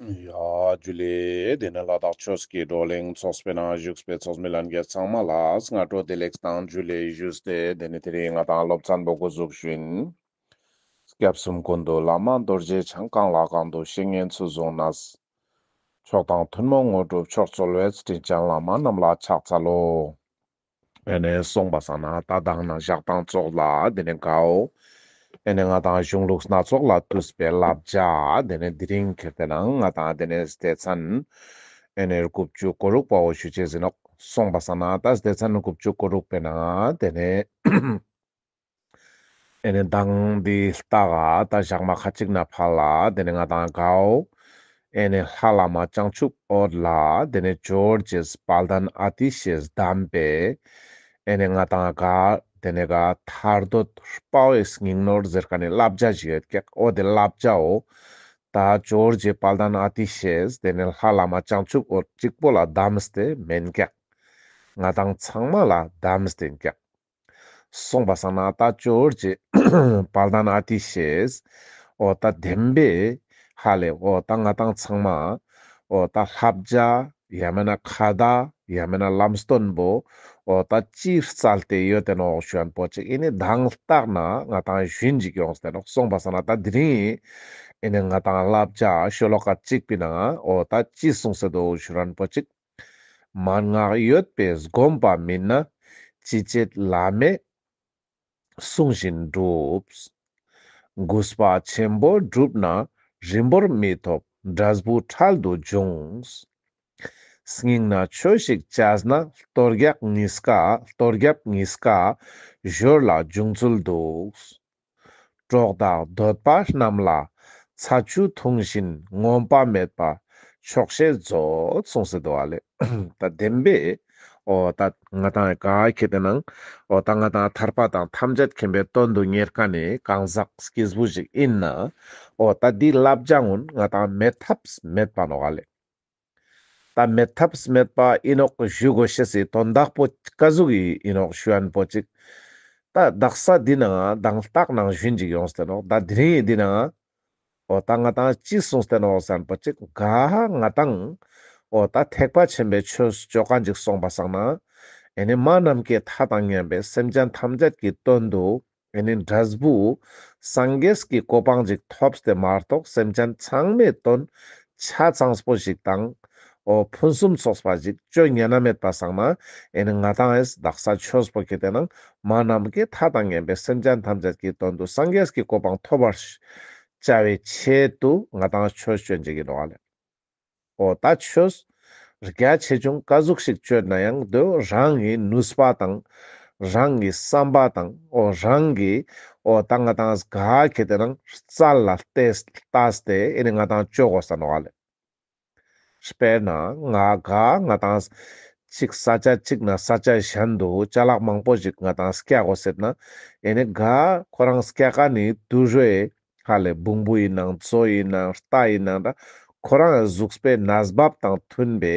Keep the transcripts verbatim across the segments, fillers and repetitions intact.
ཡ་ཇུ་ལེ། དེ་ནས་ལ་དྭགས་ཆོས་ཀྱི་བགྲོ་གླེང་ཚོགས་པའི་ནང་བཞུགས་པའི་ཚོགས་མི་ལྷན་རྒྱས་ཚང་མ་ལ་སྔ་དྲོ་བདེ་ལེགས་དང་ཇུ་ལེ་ཞུས་ཏེ། དེ་ནས་དེ་རིང་ང་དང་སློབ་ཚན་པོ་འགོ་འཛུགས་ཞུ་ཡིན། སྐྱབས་གསུམ་ཀུན་འདུས་བླ་མ་རྡོ་རྗེ་འཆང་། གང་ལ་གང་འདུལ་བཤེས་གཉེན་ཚུལ་བཟུང་ནས། མཆོག་དང་ཐུན་མོང་དངོས་གྲུབ་མཆོག་སྩོལ་བའི། དྲིན་ཅན་བླ་མ་རྣམས་ལ་ཕྱག་འཚལ་ལོ། ཨེ་ནས་སོང་པ་སང་ན་ད་དང་ན་ཞག་དང་ཙོགས་ལ་དེ་ནས་གའོ། ཨེ་ནས་ང་དང་གཞུང་ལུགས་སྣ་ཚོགས་ལས་བཏུས་པའི་བསླབ་བྱ་དེ་ནས་དེ་རིང་ཁེར་ཏེ་ནང་ང་དང་དེ་ནས་སྡེ་ཚན་ཨེ་ནས་དགུ་བཅུ་གོ་དྲུག་པའོ་ཞུ་ཅེས་ཡིན་ནོག། སོང་པ་སང་ན་ད་སྡེ་ཚན་དགུ་བཅུ་གོ་དྲུག་པའི་ནང་དེ་ནས་ཨེ་ནས་མདང་འདི་ལྟ་ག་ད་ཞག་མ་ཁ་ཅིག་ན་ཕར་ལ་དེ་ནས་ང་དང་གའོ། ཨེ་ནས་ལྷ་བླ་མ་བྱང་ཆུབ་འོད་ལ་དེ་ནས་ཇོ་བོ་རྗེས་དཔལ་ལྡན་ཨ་ཏི་ཤས་གདམས་པའི་ཨེ་ནས་ང་དང་ག་དེ་ནས་ག་ཐར་འདོད་དཔའ་བོའི་སྙིང་ནོར་ཟེར་ཁན་ནི་བསླབ་བྱ་ཞིག་ཡོད་ཀྱག། འོ་དེ་བསླབ་བྱའོ། ད་ཇོ་བོ་རྗེ་དཔལ་ལྡན་ཨ་ཏི་ཤས་དེ་ནས་ལྷ་བླ་མ་བྱང་ཆུབ་འོད་གཅིག་པོ་ལ་གདམས་ཏེ་མེན་ཀྱག། ང་དང་ཚང་མ་ལ་གདམས་ཏེ་ཡིན་ཀྱག། སོང་པ་སང་ན་ད་ཇོ་བོ་རྗེ་དཔལ་ལྡན་ཨ་ཏི་ཤས་འོ་ད་བདེན་པའི་ཧ་ལེ་འོ་ད་ང་དང་ཚང་མ་འོ་ད་བསླབ་བྱ་ཡང་མེན་ན་ཁ་བརྡ་ཡང་མེན་ན་ལམ་སྟོན་པོ་འོ་ད་ཅི་སྩལ་ཏེ་ཡོད་དེ་ནོག་ཞུ་ཁན་པོ་ཅིག་ཨེ་ནས་མདང་ལྟག་ན་ང་དང་ཞུན་ཅིག་ཡོངས་ཏེ་ནོག། སོང་པ་སང་ན་ད་དེ་རིང་ཨེ་ནས་ང་དང་བསླབ་བྱ་ཤོ་ལོ་ཀ་གཅིག་པའི་ནང་འོ་ད་ཅི་གསུངས་ཏེ་འདུག་ཞུ་ཁན་པོ་ཅིག། མན་ངག་ཡོད་པས་བསྒོམས་པ་མིན་ན། ཅི་བྱེད་བླ་མས་གསུང་བཞིན་སྒྲུབས། གུས་པ་ཆེན་པོས་བསྒྲུབས་ན། རིང་པོར་མི་ཐོགས་འབྲས་བུ་འཕྲལ་དུ་འབྱུང་། སྙིང་ནས་ཆོས་ཤིག་བྱས་ན། ལྟོ་རྒྱག་གཉིས་ཀ་ལྟོ་རྒྱབ་གཉིས་ཀ་ཞོར་ལ་འབྱུང་ཚུལ་འདུག། གྲོགས་དང་འདོད་པ་རྣམས་ལ། ཚ་ཆུ་འཐུང་བཞིན་ངོམས་པ་མེད་པ། ཆོག་ཤེས་མཛོད། གསུངས་ཏེ་འདུག་ཨ་ལེ། ད་བདེན་པའི་འོ་ད་ང་དང་ག་ཁེ་ཏེ་ནང་འོ་ད་ང་དང་ཐར་པ་དང་ཐམས་ཅད་མཁྱེན་པའི་དོན་དུ་གཉེར་ཁན་ནི་གང་ཟག་སྐྱེས་བུ་ཞིག་ཨིན་ན་འོ་ད་འདི་བསླབ་བྱ་གུན་ང་དང་མེད་ཐབས་མེད་པ་ནོག་ཨ་ལེ། ད་མེད་ཐབས་མེད་པ་ཨིན་ནོག་ཞུ་དགོས་ཤེས་སི་དོན་དག་པོ་ཀ་ཟུག་གི་ཨིན་ནོག་ཞུ་ཁན་པོ་ཅིག། ད་དག་ས་འདི་ནང་མདང་ལྟག་ནང་ཞུན་ཅིག་ཡོངས་ཏེ་ནོག། ད་དེ་རིང་འདི་ནང་འོ་ད་ང་དང་ཅི་གསུངས་ཏེ་ནོག་ཟེར་ཁན་པོ་ཅིག་ག་ང་དང་འོ་ད་ཐེག་པ་ཆེན་པོའི་ཆོས་ཅོ་ཁན་ཅིག་སོང་པ་སང་ན་ཨེ་ནི་མ་ནམ་མཁའི་མཐའ་དང་མཉམ་པའི་སེམས་ཅན་ཐམས་ཅད་ཀྱི་དོན་དུ་ཨེ་ནི་འབྲས་བུ་སངས་རྒྱས་ཀྱི་གོ་འཕང་ཅིག་ཐོབ་སྟེ་མ་གཏོགས་སེམས་ཅན་ཚང་མའི་དོན་ཆ་ཚང་པོ་ཞིག་དང་འོ་ཕུན་སུམ་ཚོགས་པ་ཞིག་ཅོ་ཉན་ན་མེད་པ་སང་ན་ཨེ་ནི་ང་དང་ཨེས་དག་ས་ཆོས་པོ་ཁེ་ཏེ་ནང་མ་ནམ་མཁའི་མཐའ་དང་མཉམ་པའི་སེམས་ཅན་ཐམས་ཅད་ཀྱི་དོན་དུ་སངས་རྒྱས་ཀྱི་གོ་འཕང་ཐོབ་པར་བྱ་བའི་ཆེད་དུ་ང་དང་ཆོས་ཅོ་ཅེས་ཨིན་ནོག་ཨ་ལེ། འོ་ད་ཆོས་རྒྱ་ཆེ་ཆུང་ཀ་ཟུག་ཞིག་ཅོས་ན་ཡང་དོ་རང་གི་ནུས་པ་དང་རང་གི་བསམ་པ་དང་འོ་རང་གི་འོ་ད་ང་དང་ག་ཁེ་ཏེ་ནང་རྩལ་ལ་ལྟས་ལྟས་ཏེ་ཨེ་ནི་ང་དང་ཅོ་དགོས་ས་ནོག་ཨ་ལེ། དཔེར་ན་ང་ག་ང་དང་ཅིག་ས་ཆ་ཅིག་ནེ་ས་ཆ་གཞན་དུ་ཅ་ལག་མང་པོ་ཞིག་ང་དང་སྐྱ་དགོས་ཟེར་ན་ཨེ་ནི་ག་ཁོ་རང་སྐྱ་ཀ་ནི་དུད་འགྲོའི་ཧ་ལེ་བོང་བུ་ཨིན་ནང་མཛོ་ཨིན་ནང་རྟ་ཨིན་ནང་ད་ཁོ་རང་གཟུགས་པོའི་གནས་བབ་དང་མཐུན་པའི་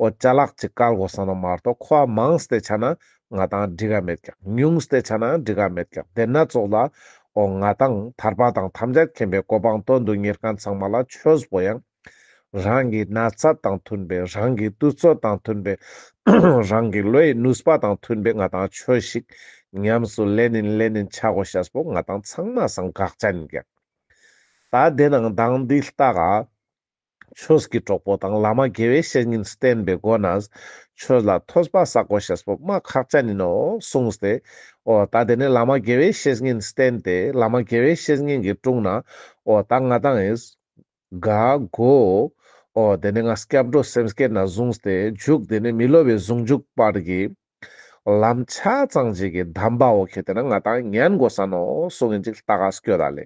འོ་ཅ་ལག་ཅིག་བཀལ་དགོས་ས་ནོག་མ་གཏོགས་ཁོ་མང་སྟེ་ཆ་ན་ང་དང་འགྲིག་ག་མེད་ཀྱག། ཉུང་སྟེ་ཆ་ན་འགྲིག་ག་མེད་ཀྱག། དེ་ན་ཙོགས་ལ་འོ་ང་དང་ཐར་པ་དང་ཐམས་ཅད་མཁྱེན་པའི་གོ་འཕང་དོན་དུ་གཉེར་ཁན་ཚང་མ་ལ་ཆོས་པོ་ཡང་རང་གི་ན་ཚ་དང་མཐུན་པའི་རང་གི་དུས་ཚོད་དང་མཐུན་པའི་རང་གི་བློའི་ནུས་པ་དང་མཐུན་པའི་ང་དང་ཆོས་ཤིག་ཉམས་སུ་ལེན་ཨིན་ལེན་ཨིན་ཆ་དགོས་ཤེས་པོ་ང་དང་ཚང་མ་སང་དགག་ཅན་ཨིན་ཀྱག། ད་དེ་ནང་མདང་འདི་ལྟ་ག་ཆོས་ཀྱི་གྲོགས་པོ་དང་བླ་མ་དགེ་བའི་བཤེས་གཉེན་བསྟེན་པའི་སྒོ་ནས་ཆོས་ལ་ཐོས་པ་བསགས་དགོས་ཤེས་པོ་མ་ཁག་ཅན་ཨིན་ནོག་གསུངས་ཏེ། འོ་ད་དེ་ནི་བླ་མ་དགེ་བའི་བཤེས་གཉེན་བསྟེན་ཏེ་བླ་མ་དགེ་བའི་བཤེས་གཉེན་གྱི་དྲུང་ན་འོ་ད་ང་དང་ཨིས་ག་གོ། འོ་དེ་ནི་ང་སྐྱབས་འགྲོ་སེམས་བསྐྱེད་ནེ་བཟུང་སྟེ་མཇུག་དེ་ནི་མི་སློབ་པའི་ཟུང་འཇུག་བར་གྱི་ལམ་ཆ་ཚང་ཅིག་གི་གདམས་པའོ་ཁེ་ཏེ་ན་ང་དང་ཉན་དགོས་ས་ནོག་གསུང་ཨིན་ཅིག་ལྟ་ག་སྐྱོད་ད་ལེ།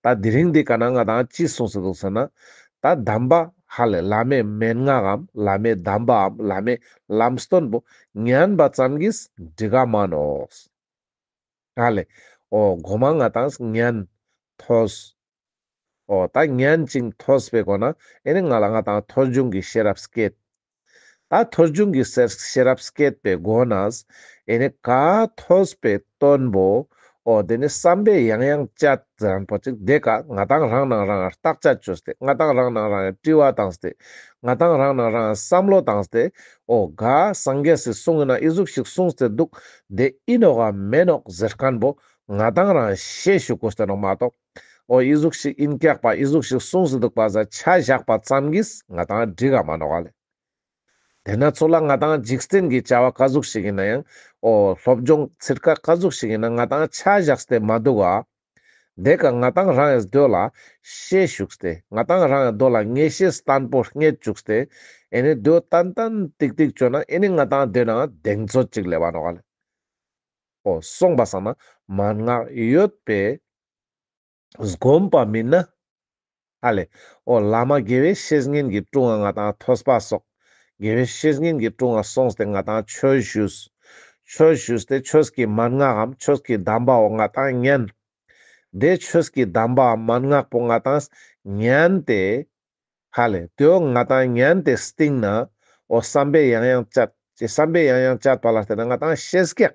ད་དེ་རིང་འདི་ཀ་ན་ང་དང་ཅི་གསུངས་སེ་འདུག་ཟེར་ན། ད་གདམས་པ་ཧ་ལེ་བླ་མའི་མན་ངག་གམ་བླ་མའི་གདམས་པའམ་བླ་མའི་ལམ་སྟོན་པོ་ཉན་པ་ཙམ་གྱིས་འགྲིག་ག་མ་ནོག། ཧ་ལེ། འོ་གོ་མ་ང་དང་ཉན་ཐོས། འོ་ད་ཉན་ཅིང་ཐོས་པའི་སྒོ་ནས་ཨེ་ནི་ང་ལ་ང་དང་ཐོས་བྱུང་གི་ཤེས་རབ་སྐྱེད། ད་ཐོས་བྱུང་གི་ཤེས་ཤེས་རབ་སྐྱེད་པའི་སྒོ་ནས་ཨེ་ནི་ག་ཐོས་པའི་དོན་པོ་ འོ་དེ་ནི་བསམ་པས་ཡང་ཡང་དཔྱད་ཟེར་མཁན་པོ་ཅིག་དེ་ཀ་ང་དང་རང་ནང་རང་བརྟག་དཔྱད་བཅོས་ཏེ་ང་དང་རང་ནང་རང་དྲི་བ་བཏང་སྟེ་ང་དང་རང་ནང་རང་བསམ་བློ་བཏང་སྟེ་འོ་ག་སངས་རྒྱས་སི་གསུང་ཡིན་ན་ཨི་ཟུག་ཞིག་གསུངས་ཏེ་འདུག་དེ་ཨིན་ནོག་ག་མེན་ནོག་ཟེར་མཁན་པོ་ང་དང་རང་ཤེས་ཞུ་དགོས་ཏེ་ནོག་མ་གཏོགས། འོ་ཨི་ཟུག་ཞིག་ཨིན་ཀྱག་པ་ཨི་ཟུག་ཞིག་གསུངས་སུ་འདུག་པ་ཟ་ཆ་བཞག་པ་ཙམ་གྱིས་ང་དང་འགྲིག་ག་མ་ནོག་ལེ། དེ་ན་ཚོགས་ལ་ང་དང་འཇིག་རྟེན་གྱི་བྱ་བ་ག་ཟུག་ཞིག་ཡིན་ན་ཡང་འོ་སློབ་སྦྱོང་ཚིར་ཀ་ག་ཟུག་ཞིག་ཡིན་ན་ང་དང་ཆ་བཞག་སྟེ་མ་འདུག་ག་དེ་ཀ་ང་དང་རང་ཡང་དོ་ལ་ཤེས་ཞུགས་ཏེ་ང་དང་རང་ཡང་དོ་ལ་ངེས་ཤེས་བརྟན་པོ་རྙེད་བཅུག་སྟེ་ཨེ་ནི་དོ་ཏན་ཏན་ཏིག་ཏིག་བཅོ་ན་ཨེ་ནི་ང་དང་དེ་ནང་གདེང་ཚོད་ཅིག་སླེབ་བ་ནོག་ལེ། འོ་སོང་པ་སང་ན་མན་ངག་ཡོད་པས་སྒོམ་པ་མིན་ན། ཧ་ལེ། འོ་བླ་མ་དགེ་བའི་བཤེས་གཉེན་གྱི་དྲུང་ང་ང་དང་ཐོས་པ་སོགས། དགེ་བའི་བཤེས་གཉེན་གྱི་དྲུང་ང་སོང་སྟེ་ང་དང་ཆོས་ཞུས། ཆོས་ཞུས་ཏེ་ཆོས་ཀྱི་མན་ངག་གམ་ཆོས་ཀྱི་གདམས་པའོ་ང་དང་ཉན། དེ་ཆོས་ཀྱི་གདམས་པའམ་མན་ངག་པོ་ང་དང་ཉན་ཏེ། ཧ་ལེ། དེའོ་ང་དང་ཉན་ཏེ་སྟིང་ན། འོ་བསམ་པས་ཡང་ཡང་དཔྱད། ཅེས་བསམ་པས་ཡང་ཡང་དཔྱད་པ་ལ་བརྟེན་ན་ང་དང་ཤེས་ཀྱག་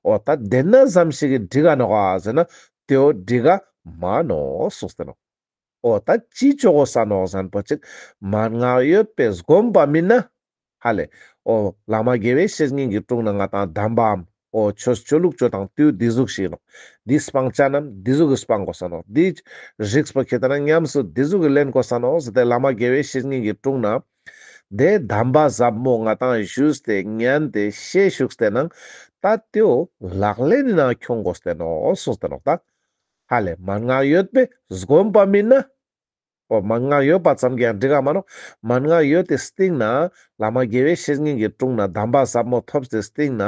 འོ་ད་དེ་ན་ཙམ་ཞིག་གི་འགྲིག་ག་ནོག་ག་ཟེར་ན་དེའོ་འགྲིག་ག་མ་ནོག་གསུངས་ཏེ་ནོག་འོ་ད་ཅི་བཅོ་དགོས་ས་ནོག་ཟེར་ན་པོ་ཅིག་མན་ངག་ཡོད་པས་སྒོམ་པ་མིན་ན། ཧ་ལེ། འོ་བླ་མ་དགེ་བའི་བཤེས་གཉེན་གྱི་དྲུང་ན་ང་དང་གདམས་པའམ། འོ་ཆོས་བཅོ་ལུགས་བཅོ་སྟངས་དུས་འདི་ཟུག་ཞིག་ནོག་འདི་སྤང་བྱ་རྣམས་འདི་ཟུག་གི་སྤང་དགོས་ས་ནོག་འདི་རིགས་པོ་ཁྱེད་ན་ཉམས་སུ་འདི་ཟུག་གི་ལེན་དགོས་ས་ནོག་ཟེར་ཏེ་བླ་མ་དགེ་བའི་བཤེས་གཉེན་གྱི་དྲུང་ན། དེ་གདམས་པ་ཟབ་མོ་ང་དང་ཞུས་ཏེ་ཉན་ཏེ་ཤེས་ཞུགས་ཏེ་ནང་ད་དེའོ་ལག་ལེན་ནི་ནང་ཁྱོང་དགོས་ཏེ་ནོག་གསུངས་ཏེ་ནོག་ད། ཧ་ལེ་མན་ངག་ཡོད་པས་སྒོམ་པ་མིན་ན། འོ་མན་ངག་ཡོད་པ་ཙམ་གྱིས་ཡང་འགྲིག་ག་མ་ནོག་མན་ངག་ཡོད་དེ་སྟིང་ན་བླ་མ་དགེ་བའི་བཤེས་གཉེན་གྱི་དྲུང་ན་གདམས་པ་ཟབ་མོ་ཐོབ་སྟེ་སྟིང་ན་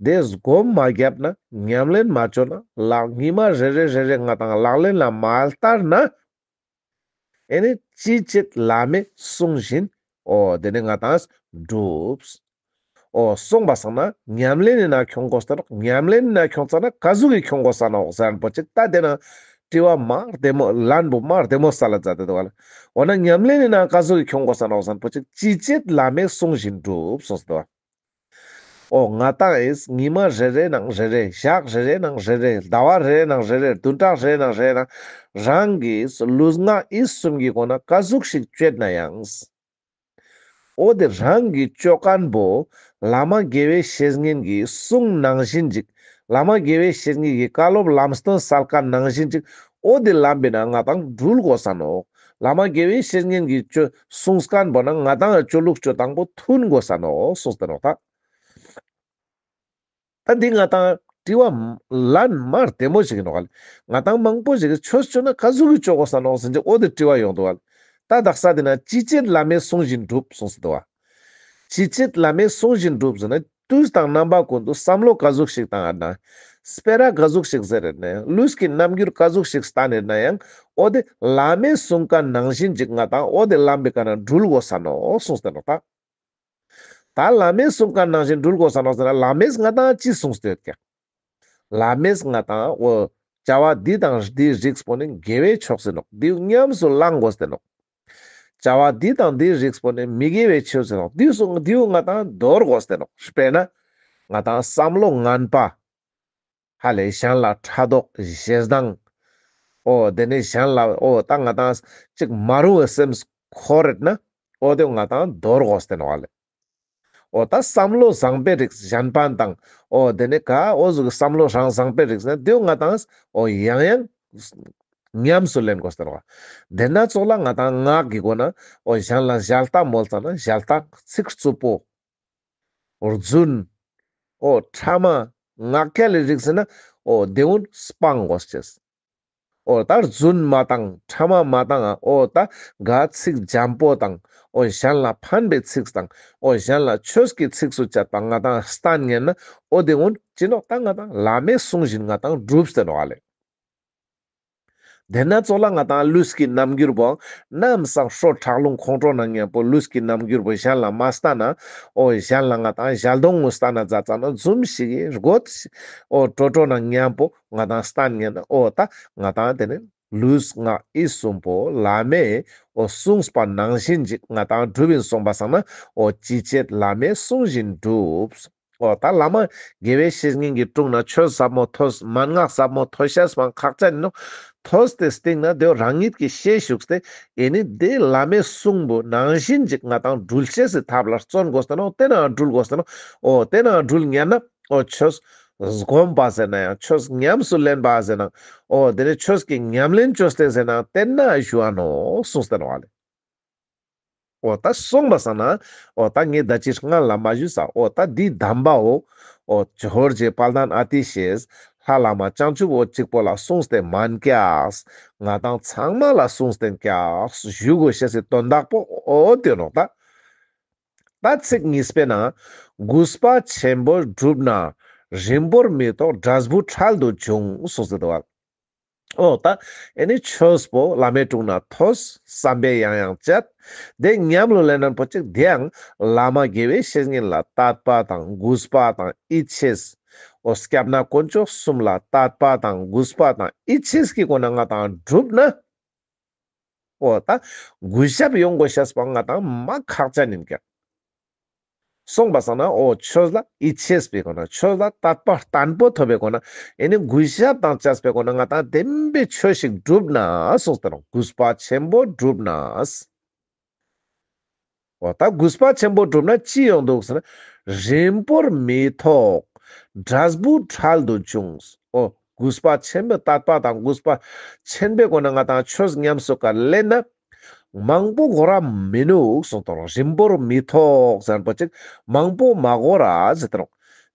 དེ་སྒོམ་མ་བརྒྱབ་ན་ཉམས་ལེན་མ་བཅོ་ན་ལག་ཉི་མ་རེ་རེ་རེ་རེ་ང་དང་ལག་ལེན་ལ་མ་བསྟར་ན། ཨེ་ནི་ཅི་བྱེད་བླ་མས་གསུང་བཞིན་འོ་དེ་ནི་ང་དང་འགྲུབ། འོ་སོང་པ་སང་ན་ཉམས་ལེན་ནི་ན་ཁྱོང་དགོས་ས་ནོག་ཉམས་ལེན་ནི་ན་ཁྱོང་ཙ་ན་ག་ཟུག་གི་ཁྱོང་དགོས་ས་ནོག་ཟེར་ན་པོ་ཅིག་ད་དེ་ན་དྲི་བ་མ་བདེ་མོ་ལན་པོ་མ་བདེ་མོ་ས་ལ་མཛད་དེ་འདུག་ག་ལེ། འོ་ན་ཉམས་ལེན་ནི་ན་ག་ཟུག་གི་ཁྱོང་དགོས་ས་ནོག་ཟེར་ན་པོ་ཅིག་ཅི་བྱེད་བླ་མས་གསུང་བཞིན་འགྲུབ་གསུངས་སོ། འོ་ང་དང་ཨེས་ཉི་མ་རེ་རེ་ནང་རེ་རེ་ཞག་རེ་རེ་ནང་རེ་རེ་ཟླ་བ་རེ་རེ་ནང་རེ་རེ་བདུན་ཕྲག་རེ་རེ་ནང་རེ་རེ་ནང་རང་གི་ལུས་ངག་ཡིད་གསུམ་གྱི་སྒོ་ན་ག་ཟུག་ཞིག་སྤྱོད་ན་ཡང་། འོ་དེ་རང་གི་སྤྱོད་མཁན་པོ་བླ་མ་དགེ་བའི་བཤེས་གཉེན་གྱི་གསུང་ནང་བཞིན་ཅིག་བླ་མ་དགེ་བའི་བཤེས་གཉེན་གྱི་བཀའ་སློབ་ལམ་སྟོན་སལ་མཁན་ནང་བཞིན་ཅིག་འོ་དེ་ལམ་པའི་ནང་ང་དང་འགྲུལ་དགོས་ས་ནོག་བླ་མ་དགེ་བའི་བཤེས་གཉེན་གྱི་གསུང་མཁན་པོ་ན་ང་དང་སྤྱོད་ལུགས་སྤྱོད་སྟངས་པོ་མཐུན་དགོས་ས་ནོག་གསུངས་ཏེ་ནོག་ད། ད་འདི་ང་དང་དྲི་བ་ལན་མ་བདེ་མོ་ཞིག་ཡིན་ནོག་ལེ། ང་དང་མང་པོ་ཞིག་གི་ཆོས་སྤྱོད་ན་ག་ཟུག་གི་སྤྱོད་དགོས་ས་ནོག་ཟེར་ཏེ་འོ་དེ་དྲི་བ་ཡོང་འདུག་ལེ། ད་དག་ས་དེ་ན་ཅི་བྱེད་བླ་མས་གསུང་བཞིན་འགྲུབ་གསུངས་སོ་འདུག་བ། ཅི་བྱེད་བླ་མས་གསུང་བཞིན་འགྲུབ་ཟེར་ན་དུས་དང་རྣམ་པ་ཀུན་ཏུ་བསམ་བློ་ག་ཟུག་ཞིག་བཏང་ཡོད་ན། སྤེ་ར་ག་ཟུག་ཞིག་ཟེར་ཡོད་ན་ཡང་ལུས་ཀྱི་རྣམ་འགྱུར་ག་ཟུག་ཞིག་བསྟན་ཡོད་ན་ཡང་འོ་དེ་བླ་མས་གསུང་མཁན་ནང་བཞིན་ཅིག་ང་དང་འོ་དེ་ལམ་པའི་ཀ་ན་འགྲུལ་དགོས་ས་ནོག་གསུངས་ཏེ་ནོག་ད། ད་བླ་མས་གསུང་མཁན་ནང་བཞིན་འགྲུལ་དགོས་ས་ནོག་ཟེར་ན་བླ་མས་ང་དང་ཅི་གསུངས་ཏེ་ཡོད་ཀྱག་བླ་མས་ང་དང་འོ་བྱ་བ་འདི་དང་འདིའི་རིགས་པོ་ནི་དགེ་བའི་ཕྱོགས་ཟེར་ནོག་འདི་ཉམས་སུ་བླང་དགོས་ཟེར་ནོག་བྱ་བ་འདི་དང་འདིའི་རིགས་པོ་ནི་མི་དགེ་བའི་ཕྱོགས་ཟེར་ནོག་འདི་གསུང་འདི་ང་དང་དོར་དགོས་ཟེར་ནོག་དཔེར་ན་ང་དང་བསམ་བློ་ངན་པ། ཧ་ལས་གཞན་ལ་ཕྲག་དོག་ཞེ་སྡང་། འོ་དེ་ནས་གཞན་ལ་འོ་ད་ང་དང་ཅིག་མ་རུང་བའི་སེམས་འཁོར་རེད་ན་འོ་དེ་ང་དང་དོར་དགོས་ཏེ་ནོག་ལེ། འོ་ད་བསམ་བློ་བཟང་པའི་རིགས་གཞན་ཕན་དང་འོ་དེ་ནས་ག་འོ་ཟུག་གི་བསམ་བློ་རང་བཟང་པའི་རིགས་ན་དེ་ང་དང་འོ་ཡང་ཡང་ཉམས་སུ་ལེན་དགོས་ཏེ་ནོག་དེ་ན་ཙོགས་ལ་ང་དང་ངག་གི་སྒོ་ན་འོ་གཞན་ལ་ཞལ་ཏ་མོལ་ཙ་ན་ཞལ་ཏ་ཚིག་རྩུབ་པོ། རྫུན། འོ་ཕྲ་མ། ངག་འཁྱལ་ལི་རིགས་ཟེར་ན་འོ་དེ་འུན་སྤང་དགོས་ཅེས། འོ་ད་རྫུན་མ་བཏང་ཕྲ་མ་མ་བཏང་ང་འོ་ད་ག་ཚིག་འཇམ་པོ་དང་འོ་གཞན་ལ་ཕན་པའི་ཚིག་དང་འོ་གཞན་ལ་ཆོས་ཀྱི་ཚིག་སུ་བཅད་པ་ང་དང་སྟན་ཉན་ན་འོ་དེ་འུན་ཅི་ནོག་ད་ང་དང་བླ་མས་གསུང་བཞིན་ང་དང་སྒྲུབ་སྟེ་ནོག་ལེ། དེ་ན་ཙོགས་ལ་ང་དང་ལུས་ཀྱི་རྣམ་འགྱུར་པོ་ནམ་སང་ཧྲོ་ཁྲག་རླུང་ཁོང་ཁྲོ་ན་མཉམ་པོ་ལུས་ཀྱི་རྣམ་འགྱུར་པོ་གཞན་ལ་མ་སྟན་ན་འོ་གཞན་ལ་ང་དང་ཞལ་གདོང་ངོ་སྟན་ན་མཛད་ཙ་ན་འཛུམ་ཞིག་གི་རྒོད་འོ་ཀྲོ་ཀྲོ་ན་མཉམ་པོ་ང་དང་སྟན་ཉན་ན་འོ་ད་ང་དང་དེ་ནས་ལུས་ངག་ཡིད་གསུམ་པོ་བླ་མས་འོ་གསུངས་པ་ནང་བཞིན་ཅིག་ང་དང་སྒྲུབ་ཡིན་སོང་པ་སང་ན་འོ་ཅི་བྱེད་བླ་མས་གསུང་བཞིན་སྒྲུབ། འོ་ད་བླ་མ་དགེ་བའི་བཤེས་གཉེན་གྱི་དྲུང་ན་ཆོས་ཟབ་མོ་ཐོས། མན་ངག་ཟབ་མོ་ཐོས་ཤེས་པའང་ཁག་ཅན་ཨིན་ནོག། ཐོས་ཏེ་སྟིང་ན་དེ་རང་ཉིད་ཀྱི་ཤེས་ཞུགས་ཏེ་ཨེ་ནི་དེ་བླ་མའི་གསུང་པོ་ནང་བཞིན་ཅིག་ང་དང་འགྲུལ་ཤེས་སི་ཐབས་ལ་བརྩོན་དགོས་ཏེ་ནོག། དེ་ན་འགྲུལ་དགོས་ཏེ་ནོག། འོ་དེ་ན་འགྲུལ་ཉན་ན་འོ་ཆོས་སྒོམ་པ་ཟེར་ན་ཡང་ཆོས་ཉམས་སུ་ལེན་པ་ཟེར་ན་འོ་དེ་ནི་ཆོས་ཀྱི་ཉམས་ལེན་ཅོས་ཏེ་ཟེར་ན་དེ་ན་ཞུ་འ་ནོག་གསུངས་ཏེ་ནོག་ལེ། འོ་ད་སོང་པ་སང་ན་འོ་ད་ངས་ད་ཅི་སྔ་ལ་མ་ཞུས་ས། འོ་ད་འདི་གདམས་པའོ། འོ་ཇོ་བོ་རྗེ་དཔལ་ལྡན་ཨ་ཏི་ཤས་ལྷ་བླ་མ་བྱང་ཆུབ་འོད་གཅིག་པོ་ལ་གསུངས་ཏེ་མན་ཀྱག། ང་དང་ཚང་མ་ལ་གསུངས་ཏེ་ཀྱག་ཞུ་དགོས་ཤེས་སི་དོན་དག་པོ་འོ་དེ་ནོག་ད། ད་ཚིག་གཉིས་པའི་ནང་གུས་པ་ཆེན་པོས་བསྒྲུབས་ན། རིང་པོར་མི་ཐོགས་འབྲས་བུ་འཕྲལ་དུ་འབྱུང་གསུངས་ཏེ་འདུག་བ། འོ་ད་ཨེ་ནི་ཆོས་པོ་བླ་མའི་དྲུང་ན་ཐོས། བསམ་པས་ཡང་ཡང་དཔྱད། དེ་ཉམས་ལ་ལེན་ན་པོ་ཅིག་དེའང་བླ་མ་དགེ་བའི་བཤེས་གཉེན་ལ་དད་པ་དང་གུས་པ་དང་ཡིད་ཆེས། འོ་སྐྱབས་གནས་དཀོན་མཆོག་གསུམ་ལ་དད་པ་དང་གུས་པ་དང་ཡིད་ཆེས་ཀྱི་སྒོ་ནས་ང་དང་བསྒྲུབས་ན། འོ་ད་གུས་ཞབས་ཡོང་དགོས་ཤེས་པོ་ང་དང་མ་ཁག་ཅན་ཨིན་ཀྱག། སོང་པ་སང་ན་འོ་ཆོས་ལ་ཡིད་ཆེས་པའི་སྒོ་ནས་ཆོས་ལ་དད་པ་བརྟན་པོ་ཐོབ་པའི་སྒོ་ནས་ཨེ་ནི་གུས་ཞབས་དང་བཅས་པའི་སྒོ་ནས་ང་དང་བདེན་པའི་ཆོས་ཤིག་བསྒྲུབས་ན་གསུངས་ཏེ་ནོག། གུས་པ་ཆེན་པོས་བསྒྲུབས་ན། འོ་ད་གུས་པ་ཆེན་པོས་བསྒྲུབས་ན་ཅི་ཡོང་འདུག་ཟེར་ན། རིང་པོར་མི་ཐོགས་འབྲས་བུ་འཕྲལ་དུ་འབྱུང་། འོ་གུས་པ་ཆེན་པོས་དད་པ་དང་གུས་པ་ཆེན་པོའི་སྒོ་ནས་ང་དང་ཆོས་ཉམས་སུ་ཀ་ལེན་ན། མང་པོ་འགོར་ར་མི་ནུག་གསུངས་ཏེ་ནོག། རིང་པོར་མི་ཐོགས་ཟེར་ན་པོ་ཅིག་མང་པོ་མ་འགོར་ར་ཟེར་ཏེ་ནོག།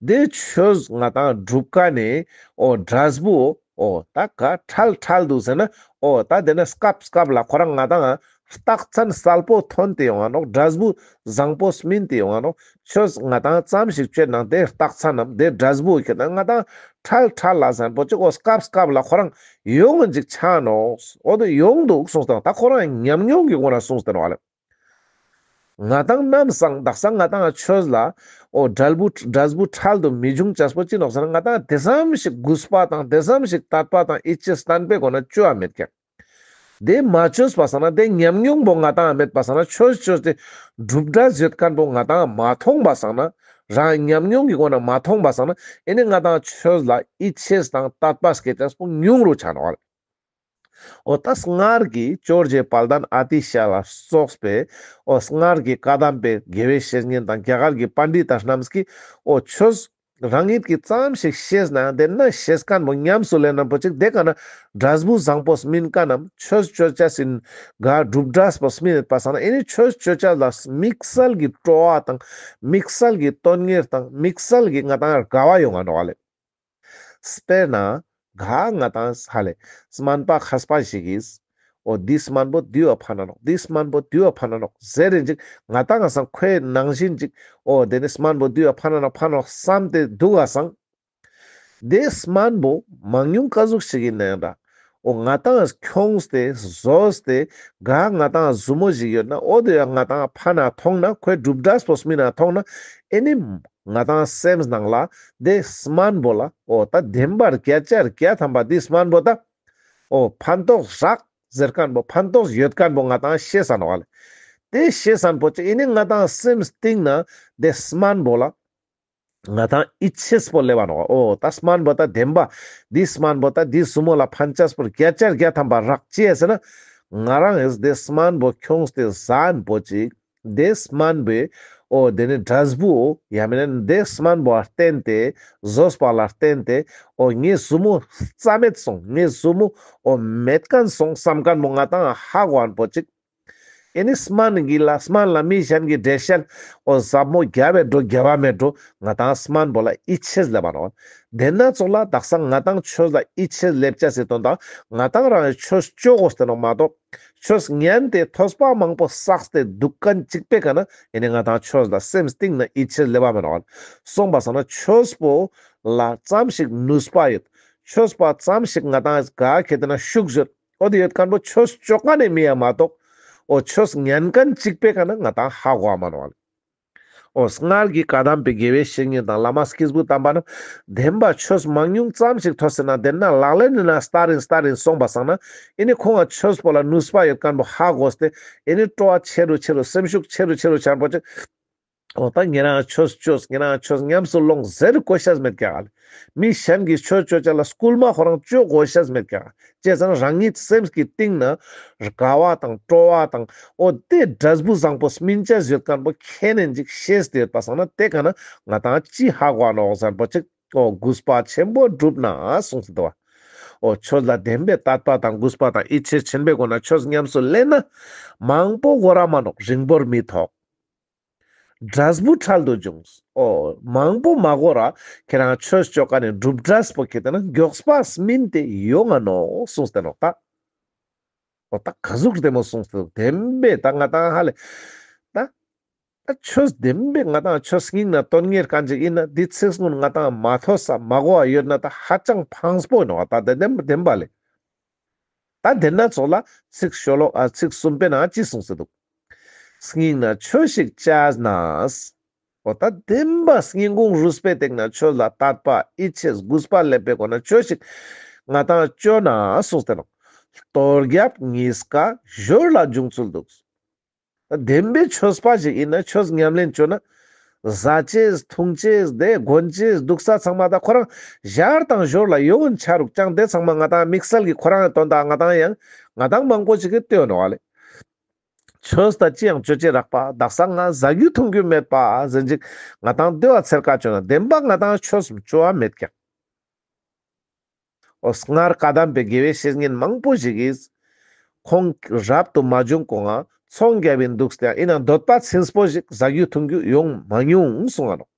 དེ་ཆོས་ང་དང་བསྒྲུབ་ཀ་ནས་འོ་འབྲས་བུ་འོ་ད་ག་འཕྲལ་འཕྲལ་དུ་ཟེར་ན་འོ་ད་དེ་ན་སྐབས་སྐབས་ལ་ཁོ་རང་ང་དང་རྟགས་མཚན་གསལ་པོ་ཐོན་ཏེ་ཡོང་ང་ནོག། འབྲས་བུ་བཟང་པོ་སྨིན་ཏེ་ཡོང་ང་ནོག། ཆོས་ང་དང་ཙམ་ཞིག་བཅོས་ནང་དེ་རྟགས་མཚན་ནམ་དེ་འབྲས་བུ་ཁྱེར་ན་ང་དང་འཕྲལ་འཕྲལ་ལ་ཟེར་ན་པོ་ཅིག་འོ་སྐབས་སྐབས་ལ་ཁོ་རང་ཡོང་ངིན་ཅིག་ཆ་ནོག། འོ་དེ་ཡོང་འདུག་གསུངས་ཏེ་ནོག། ད་ཁོ་རང་ཉམས་མྱོང་གི་སྒོ་ནས་གསུངས་ཏེ་ནོག་ལེ། ང་དང་ནམ་སང་དག་ས་ང་དང་ཆོས་ལ་འོ་འབྲས་བུ་འབྲས་བུ་འཕྲལ་དུ་མི་འབྱུང་ཅེས་པོ་ཅི་ནོག་ཟེར་ན། ང་དང་དེ་ཙམ་ཞིག་གུས་པ་དང་དེ་ཙམ་ཞིག་དད་པ་དང་ཡིད་ཆེས་བརྟན་པོའི་སྒོ་ནས་བཅོ་ཡ་མེད་ཀྱག། དེ་མ་བཅོས་པ་སང་ན་དེ་ཉམས་མྱོང་པོ་ང་དང་མེད་པ་སང་ན་ཆོས་བཅོས་ཏེ་གྲུབ་འབྲས་ཡོད་མཁན་པོ་ང་དང་མ་མཐོང་པ་སང་ན། རང་ཉམས་མྱོང་གི་སྒོ་ནས་མ་མཐོང་པ་སང་ན་ཨེ་ནི་ང་དང་ཆོས་ལ་ཡིད་ཆེས་དང་དད་པ་སྐྱེ་ཅེས་པོ་ཉུང་རུ་ཆ་ནོག་ལེ། འོ་ད་སྔར་གྱི་ཇོ་བོ་རྗེ་དཔལ་ལྡན་ཨ་ཏི་ཤ་ལ་སོགས་པའི་འོ་སྔར་གྱི་བཀའ་གདམས་པའི་དགེ་བའི་བཤེས་གཉེན་དང་རྒྱ་གར་གྱི་པཎྜི་ཏ་རྣམས་ཀྱིས་འོ་ཆོས་རང་ཉིད་ཀྱིས་ཙམ་ཞིག་ཤེས་ནའང་དེ་ན་ཤེས་མཁན་པོ་ཉམས་སུ་ལེན་ན་པོ་ཅིག་དེ་ཀ་ན་འབྲས་བུ་བཟང་པོ་སྨིན་མཁན་ནམ་ཆོས་བཅོ་ཅེས་སི་ག་གྲུབ་འབྲས་པོ་སྨིན་ཡོད་པ་སང་ན་ཨེ་ནི་ཆོས་བཅོ་ཅེས་ལ་དམིགས་བསལ་གྱི་སྤྲོ་བ་དང་དམིགས་བསལ་གྱི་དོན་གཉེར་དང་དམིགས་བསལ་གྱི་ང་དང་དགའ་བ་ཡོང་ང་ནོག་ལེ། དཔེར་ན་ག་ང་དང་ཧ་ལེ་སྨན་པ་མཁས་པ་ཞིག་གིས་འོ་འདི་སྨན་པོ་འདི་བ་ཕན་ན་ནོག། འདི་སྨན་པོ་འདི་བ་ཕན་ན་ནོག་ཟེར་རིན་ཅིག་ང་དང་ང་སང་ཁོའི་ནང་བཞིན་ཅིག་འོ་དེ་ནི་སྨན་པོ་འདི་བ་ཕན་ན་ནོག་ཕན་ན་ནོག་བསམ་སྟེ་འདུག་ག་སང་། དེ་སྨན་པོ་མང་ཉུང་ཀ་ཟུག་ཞིག་ཡིན་ནའང་འདྲ། འོ་ང་དང་ཁྱོངས་ཏེ་ཟོས་ཏེ་ག་ང་དང་ཟུར་མོ་ཞིག་ཡོད་ན་འོ་དེ་ཡང་ང་དང་ཕན་ན་ཐོང་ན་ཁོའི་གྲུབ་འབྲས་པོ་སྨིན་ན་ཐོང་ན་ཨེ་ནི་ང་དང་སེམས་ནང་ལ་དེ་སྨན་པོ་ལ་འོ་ད་བདེན་པར་བརྒྱ་ཆ་བརྒྱ་ཐམ་པ་དེ་སྨན་པོ་ད་འོ་ཕན་ཐོགས་རག་ཟེར་མཁན་པོ་ཕན་ཐོགས་ཡོད་མཁན་པོ་ང་དང་ཤེས་ས་ནོག་ལེ། དེ་ཤེས་ས་ན་པོ་ཅིག་ཨེ་ནི་ང་དང་སེམས་གཏིང་ན་དེ་སྨན་པོ་ལ་ང་དང་ཡིད་ཆེས་པོ་སླེབ་བ་ནོག། འོ་ད་སྨན་པོ་ད་བདེན་པ། འདི་སྨན་པོ་ད་འདི་ཟུར་མོ་ལ་ཕན་ཆེས་པོ་བརྒྱ་ཆ་བརྒྱ་ཐམ་པ་རག་ཅི་ཡ་ཟེར་ན། ང་རང་ངིས་དེ་སྨན་པོ་ཁྱོངས་ཏེ་ཟ་ན་པོ་ཅིག་དེ་སྨན་པོའི་འོ་དེ་ནི་འབྲས་བུ་ཡང་མིན་ན་དེ་སྨན་པོ་ལ་བརྟེན་ཏེ་ཟོས་པ་ལ་བརྟེན་ཏེ་འོ་ངའི་ཟུར་མོ་རྩ་མེད་སོང་། ངའི་ཟུར་མོ་འོ་མེད་མཁན་སོང་བསམ་མཁན་པོ་ང་དང་ཧ་གོ་ན་པོ་ཅིག་ཨེ་ནི་སྨན་གྱི་ལ་སྨན་ལ་མི་གཞན་གྱི་འགྲེལ་བཤད་འོ་ཟབ་མོ་རྒྱབ་པ་འགྲོ་རྒྱབ་པ་མེད་འགྲོ། ང་དང་སྨན་པོ་ལ་ཡིད་ཆེས་སླེབ་བ་ནོག། དེ་ན་ཙོགས་ལ་དག་ས་ང་དང་ཆོས་ལ་ཡིད་ཆེས་སླེབ་ཅེས་སི་དོན་དག་ང་དང་རང་ཡང་ཆོས་བཅོ་དགོས་ཏེ་ནོག་མ་གཏོགས། ཆོས་ཉན་ཏེ་ཐོས་པ་མང་པོ་བསགས་ཏེ་འདུག་མཁན་གཅིག་པོའི་ཀ་ན་ཨེ་ནི་ང་དང་ཆོས་ལ་སེམས་གཏིང་ན་ཡིད་ཆེས་སླེབ་བ་མེད་ནོག། སོང་པ་སང་ན་ཆོས་པོ་ལ་ཙམ་ཞིག་ནུས་པ་ཡོད། ཆོས་པ་ཙམ་ཞིག་ང་དང་ག་ཁེ་ཏེ་ན་ཤུགས་ཡོད། འོ་དེ་ཡོད་མཁན་པོ་ཆོས་བཅོ་མཁན་ནི་མི་ཡ་མ་གཏོགས། འོ་ཆོས་ཉན་མཁན་གཅིག་པོའི་ཀ་ན་ང་དང་ཧ་གོ་མ་ནོག་ལེ། འོ་སྔར་གྱི་བཀའ་གདམས་པའི་དགེ་བའི་བཤེས་གཉེན་དང་བླ་མ་སྐྱེས་བུ་དམ་པ་རྣམས་བདེན་པ་ཆོས་མང་ཉུང་ཙམ་ཞིག་ཐོས་ཟེར་ན་དེ་ན་ལག་ལེན་ནི་ན་སྟར་རིན་སྟར་རིན་སོང་པ་སང་ན་ཨེ་ནི་ཁོང་ང་ཆོས་པོ་ལ་ནུས་པ་ཡོད་མཁན་པོ་ཧ་གོ་སྟེ་ཨེ་ནི་སྤྲོ་བ་ཆེ་རུ་ཆེ་རུ་སེམས་ཤུགས་ཆེ་རུ་ཆེ་རུ་ཆ་ན་པོ་ཅིག་འོ་ད་ཉེ་རང་ཆོས་ཅོས་ཉེ་རང་ཆོས་ཉམས་སུ་ལོངས་ཟེར་གོ་ཤེས་མེད་ཀྱག་ལེ། མི་གཞན་གྱི་ཆོས་ཅོ་ཅེས་ལ་སྐུལ་མ་ཁོ་རང་ཅོ་གོ་ཤེས་མེད་ཀྱག་ཅེས་ཟེར་ན་རང་ཉིད་སེམས་ཀྱི་གཏིང་ན་དགའ་བ་དང་སྤྲོ་བ་དང་འོ་དེ་འབྲས་བུ་བཟང་པོ་སྨིན་ཅེས་ཡོད་མཁན་པོ་ཁས་ནས་ཅིག་ཤེས་ཏེ་ཡོད་པ་སང་ན་དེ་ག་ན་ང་ཏང་ཅི་ཧ་གོ་ནོག་ཟེར་པོ་ཅིག་འོ་གུས་པ་ཆེན་པོ་བསྒྲུབས་ན་གསུངས་ཏེ་འདུག་བ། འོ་ཆོས་ལ་བདེན་པའི་དད་པ་དང་གུས་པ་དང་ཡིད་ཆེས་ཆེན་པོའི་སྒོ་ན་ཆོས་ཉམས་སུ་ལེན་ན་མང་པོ་འགོར་ར་མ་ནོག་རིང་པོར་མི་ཐོགས། འབྲས་བུ་འཕྲལ་དུ་འབྱུང་། འོ་མང་པོ་མ་འགོར་ར་ཁྱེད་རང་ཆོས་ཅོ་མཁན་ནི་སྒྲུབ་འབྲས་པོ་ཁྱེད་དེ་ན་མགྱོགས་པ་སྨིན་ཏེ་ཡོང་ང་ནོག་གསུངས་ཏེ་ནོག་ད། འོ་ད་ག་ཟུག་བདེ་མོ་གསུངས་ཏེ་བདེན་པའི་ད་ང་ཏང་ཧ་ལེ། ད་ད་ཆོས་བདེན་པའི་ང་ཏང་ཆོས་སྙིང་ན་དོན་གཉེར་མཁན་ཅིག་ཡིན་ན་འདི་ཚིག་གསུམ་ང་ཏང་མ་ཐོས་ས་མ་གོ་བ་ཡོད་ན་ད་ཧ་ཅང་ཕངས་པོ་ཡིན་ནོག་ད་དེ་བདེན་བདེན་པ་ལེ། ད་དེ་ན་ཚོགས་ལ་ཚིག་ཤོ་ལོ་ཨ་ཚིག་གསུམ་པའི་ནང་ཅི་གསུངས་སེ་འདུག་སྙིང་ན་ཆོས་ཤིག་བཅས་ན། འོ་ད་བདེན་པ་སྙིང་ཁུང་རུས་པའི་སྟེང་ན་ཆོས་ལ་དད་པ་ཡིད་ཆེས་གུས་པ་སླེབས་པའི་སྒོ་ན་ཆོས་ཤིག་ང་ཏང་ཅོ་ན་གསུངས་ཏེ་ནོག་ལྟོ་རྒྱབ་གཉིས་ཀ་ཞོར་ལ་འབྱུང་ཚུལ་འདུག་བདེན་པའི་ཆོས་པ་ཞིག་ཡིན་ན་ཆོས་ཉམས་ལེན་ཅོ་ན། ཟ་ཅེས་འཐུང་ཅེས་དེ་གོན་ཅེས་འདུག་ས་ཚང་མ་ད་ཁོ་རང་ཞར་དང་ཞོར་ལ་ཡོང་ཆ་རུག་ཅང་དེ་ཚང་མ་ང་ཏང་དམིགས་བསལ་གྱི་ཁོ་རང་ཡང་དོན་དག་ང་ཏང་ཡང་ང་ཏང་མང་པོ་ཞིག་གི་ལྟོས་ནོག་ལེ། ཆོས་ད་ཅི་ཡང་ཅོ་ཅེས་རག་པ་དག་ས་ང་ཟ་རྒྱུ་འཐུང་རྒྱུ་མེད་པ་ཟེར་ཅིག་ང་ཏང་འདོད་པ་ཚེར་ཀ་ཅོ་ན་བདེན་པ་ང་ཏང་ཆོས་ཅོ་བ་མེད་ཀྱག་འོ་སྔར་བཀའ་གདམས་པའི་དགེ་བའི་བཤེས་གཉེན་མང་པོ་ཞིག་གིས་ཁོང་རབ་ཏུ་མ་བྱུང་གོང་ང་ཚོང་རྒྱབ་ཡིན་འདུག་སྟེ་ཡང་ཡིན་ནའང་འདོད་པ་ཚིམས་པོ་ཞིག་ཟ་རྒྱུ་འཐུང་རྒྱུ་ཡོང་མ་མྱོང་གསུང་ང་ནོག་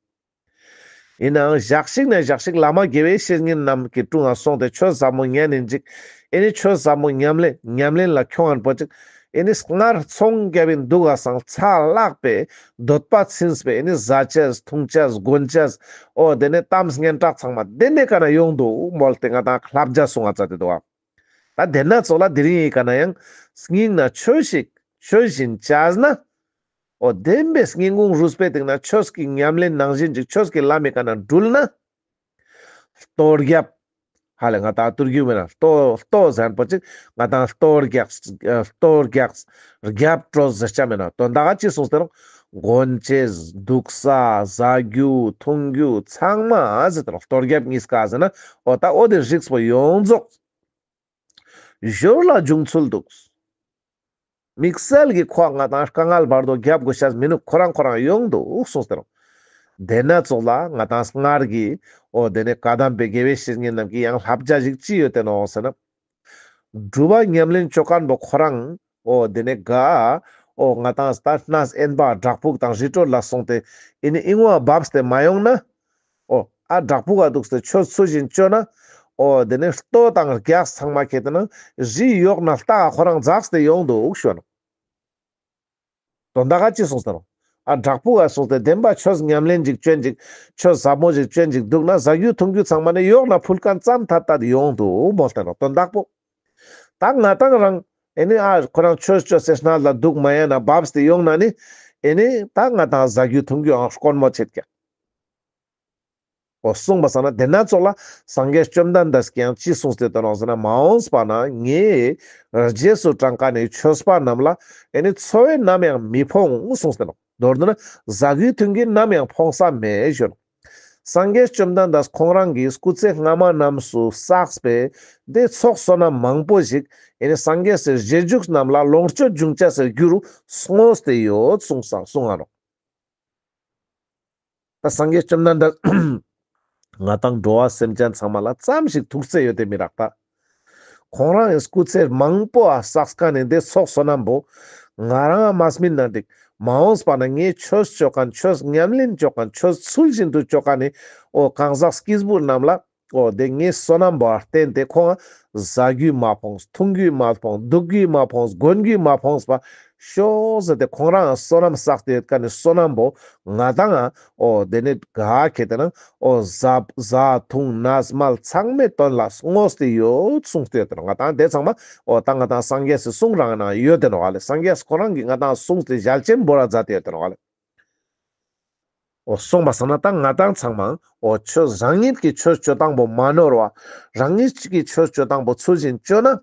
ཡིན་ནའང་ཞག་ཞིག་ན་ཞག་ཞིག་བླ་མ་དགེ་བའི་བཤེས་གཉེན་རྣམས་ཀྱི་དྲུང་ང་སོང་སྟེ་ཆོས་ཟབ་མོ་ཉན་ཡིན་ཅིག་ཨེ་ནི་ཆོས་ཟབ་མོ་ཉམས་ལེན་ཉམས་ལེན་ལ་ཁྱོང་ངན་པོ་ཅིག་ཨེ་ནི་སྔར་ཚོང་རྒྱབ་ཡིན་འདུག་ག་སང་ཚ་ལག་པའི་འདོད་པ་ཚིམས་པའི་ཨེ་ནི་ཟ་ཅེས་འཐུང་ཅེས་གོན་ཅེས་འོ་དེ་ནས་གཏམ་སྙན་གྲགས་ཚང་མ་དེ་ནས་ག་ན་ཡོང་འདུག་མོལ་ཏེ་ང་ཏང་བསླབ་བྱ་གསུང་ང་ཙ་དེ་འདུག་ཨ། ད་དེ་ན་ཚོགས་ལ་དེ་རིང་ཡི་ག་ན་ཡང་སྙིང་ན་ཆོས་ཤིག་ཆོས་བཞིན་བཅས་ན། འོ་བདེན་པའི་སྙིང་ཁུང་རུས་པའི་སྟེང་ན་ཆོས་ཀྱི་ཉམས་ལེན་ནང་བཞིན་ཅིག་ཆོས་ཀྱི་ལམ་མི་ག་ན་འགྲུལ་ན། ལྟོ་རྒྱབ། ཧ་ལེ་ང་ཏང་ཏུར་གུ་མེད་ན་ལྟོ་ལྟོ་ཟེར་པོ་ཅིག་ང་ཏང་ལྟོ་རྒྱག་ལྟོ་རྒྱག་རྒྱབ་སྤྲོད་ཟེར་ཆ་མེད་ན་དོན་དག་ཅི་གསུངས་ཏེ་རུང་གོན་ཅེས་འདུག་ས་ཟ་རྒྱུ་འཐུང་རྒྱུ་ཚང་མ་ཟེར་ཏེ་རུང་ལྟོ་རྒྱབ་གཉིས་ཀ་ཟེར་ན་འོ་ད་འོ་དེ་རིགས་པོ་ཡོངས་རྫོགས། ཞོར་ལ་འབྱུང་ཚུལ་འདུག་དམིགས་བསལ་གྱི་ཁོ་ང་ཏང་དཀའ་ངལ་བར་དོ་རྒྱབ་དགོས་ཤེས་མི་ནུག་ཁོ་རང་ཁོ་རང་ཡོང་འདུག་གསུངས་ཏེ་རུང་། དེ་ན་ཚོགས་ལ་ང་ཏང་སྔར་གྱི་འོ་དེ་ནས་བཀའ་གདམས་པའི་དགེ་བའི་བཤེས་གཉེན་རྣམས་ཀྱི་ཡང་བསླབ་བྱ་ཞིག་ཅི་ཡོད་དེ་ནོག་ཟེར་ན། སྒྲུབ་པ་ཉམས་ལེན་ཅོ་མཁན་པོ་ཁོ་རང་འོ་དེ་ནས་ག་འོ་ང་ཏང་ལྟ་གནས་དབེན་པ་བྲག་ཕུག་དང་རི་ཁྲོད་ལ་སོང་སྟེ་ཨེ་ནི་ཨིན་བ་བབས་ཏེ་མ་ཡོང་ན། འོ་ཨ་བྲག་ཕུག་ག་འདུག་སྟེ་ཆོས་ཚུལ་བཞིན་ཅོ་ན། འོ་དེ་ནས་ལྟོ་དང་རྒྱགས་ཚང་མ་ཁྱེར་ཏེ་ན་རི་ཡོག་ན་ལྟ་ག་ཁོ་རང་འཛགས་ཏེ་ཡོང་འདུག་ཞུ་ནོག་དོན་དག་ག་ཅི་གསུངས་ཏེ་རུང་། ཨ་བྲག་ཕུག་ག་སོང་སྟེ་བདེན་པ་ཆོས་ཉམས་ལེན་ཅིག་ཅོན་ཅིག་ཆོས་ཟབ་མོ་ཅིག་ཅོན་ཅིག་འདུག་ན་ཟ་རྒྱུ་འཐུང་རྒྱུ་ཚང་མ་ནི་ཡོག་ན་ཕུལ་མཁན་ཙམ་ཐད་ཐད་ཡོང་འདུག་མོལ་ཏེ་རུང་དོན་དག་པོ། ད་ང་ཏང་རང་ཨེ་ནི་ཨ་ཁོ་རང་ཆོས་ཅོ་སེ་གནས་ལ་འདུག་མ་ཡ་ན་བབས་ཏེ་ཡོང་ན་ནི་ཨེ་ནི་ད་ང་ཏང་ཟ་རྒྱུ་འཐུང་རྒྱུ་ཡང་དཀོན་མོ་ཆེད་ཀྱག་འོ་གསུངས་པ་སང་ན་དེ་ན་ཚོགས་ལ་སངས་རྒྱས་བཅོམ་ལྡན་འདས་ཀྱིས་ཡང་ཅི་གསུངས་ཏེ་ཡོད་ནོག་ཟེར་ན་མ་འོངས་པ་ན་ངའི་རྗེས་སུ་འབྲང་མཁན་ནི་ཆོས་པ་རྣམས་ལ་ཨེ་ནི་འཚོ་བས་ནམ་ཡང་མི་ཕོངས་གསུངས་ཏེ་ནོག་མདོར་བསྡུ་ན་ཟ་རྒྱུ་འཐུང་རྒྱུ་ནམ་ཡང་ཕོངས་ས་མེད་ཞུ་ནོག་སངས་རྒྱས་བཅོམ་ལྡན་འདས་ཁོང་རང་གི་སྐུ་ཚེ་སྔ་མ་རྣམས་སུ་བསགས་པའི་དེ་ཚོགས་བསོད་ནམས་མང་པོ་ཞིག་ཨེ་ནི་སངས་རྒྱས་སི་རྗེས་འཇུག་རྣམས་ལ་ལོངས་སྤྱོད་འབྱུང་བྱ་སའི་རྒྱུ་རུ་བསྔོས་ཏེ་ཡོད་གསུངས་ས་གསུང་ང་ནོག་ད་སངས་རྒྱས་བཅོམ་ལྡན་འདས་ང་ཏང་འགྲོ་བ་སེམས་ཅན་ཚང་མ་ལ་ཙམ་ཞིག་ཐུགས་བརྩེ་ཡོད་དེ་མི་རག་ད། ཁོང་རང་ངི་སྐུ་ཚེ་མང་པོ་ཨ་བསགས་མཁན་ནི་དེ་ཚོགས་བསོད་ནམས་པོ་ང་རང་ང་མ་སྨིན་ན་འགྲིག་མ་འོངས་པ་ན་ངས་ཆོས་ཅོ་མཁན་ཆོས་ཉམས་ལེན་ཅོ་མཁན་ཆོས་ཚུལ་བཞིན་དུ་ཅོ་མཁན་ནི་འོ་གང་ཟག་སྐྱེས་བུ་རྣམས་ལ་འོ་དེ་ངའི་བསོད་ནམས་པོ་ཨ་བརྟེན་ཏེ་ཁོང་ང་ཟ་རྒྱུ་མ་ཕོངས་འཐུང་རྒྱུ་མ་ཕོངས་འདུག་རྒྱུ་མ་ཕོངས་གོན་རྒྱུ་མ་ཕོངས་པ་ཤོག་ཟེར་ཏེ་ཁོང་རང་ང་བསོད་ནམས་བསགས་ཏེ་ཡོད་མཁན་ནི་བསོད་ནམས་པོ་ང་ཏང་ང་འོ་དེ་ནི་ག་ཁྱེར་ཏེ་ན་འོ་ཟ་ཟ་འཐུང་གནས་མལ་ཚང་མའི་དོན་ལ་བསྔོས་ཏེ་ཡོད་གསུངས་ཏེ་ཡོད་དེ་ནོག་ང་ཏང་དེ་ཚང་མ་འོ་ད་ང་ཏང་སངས་རྒྱས་སི་གསུང་རང་ན་ཡོད་དེ་ནོག་ལེ། སངས་རྒྱས་ཁོ་རང་གིས་ང་ཏང་གསུངས་ཏེ་ཞལ་ཆེམས་པོ་ར་མཛད་དེ་ཡོད་དེ་ནོག་ལེ། འོ་གསུངས་པ་སང་ན་ད་ང་ཏང་ཚང་མ་འོ་ཆོས་རང་ཉིད་ཀྱི་ཆོས་ཅོ་སྟངས་པོ་མ་ནོར་བ་རང་ཉིད་ཀྱི་ཆོས་ཅོ་སྟངས་པོ་ཚུལ་བཞིན་ཅོ་ན།